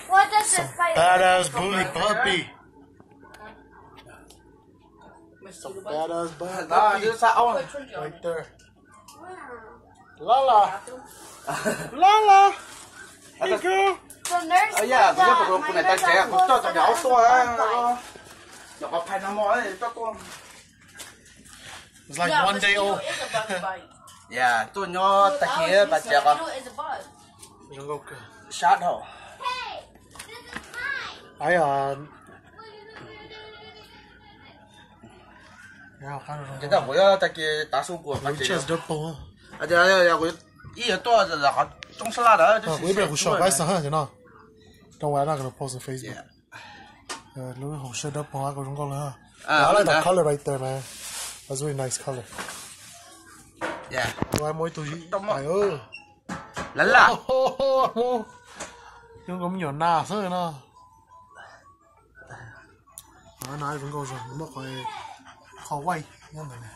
What does it fight? Badass bully puppy. Some badass bad puppy right there. Lala. Lala. Hey, girl. The nurse said that my nurse was supposed to have a blood fight. It's like one day old. Tuaj nyob tag kis pas tsev ko. Sab dhau. Ces kuv yuav tag kis tav su kuv pas tsev. Ib yuav tuaj qhov rooj sab laj ntawd. Kuv ib pliag kuv shop pais xav no. Don't worry, I'm not gonna post on Facebook. Lub hauv sab dawb paug koj zoo nkauj lawm. I like the color right there, man. That's really nice color. Muaj ib tug tais. Zoo nkauj me nyuam nas xwb no. No zoo nkauj zoo, muaj qhov, qhov white nyob ntawd.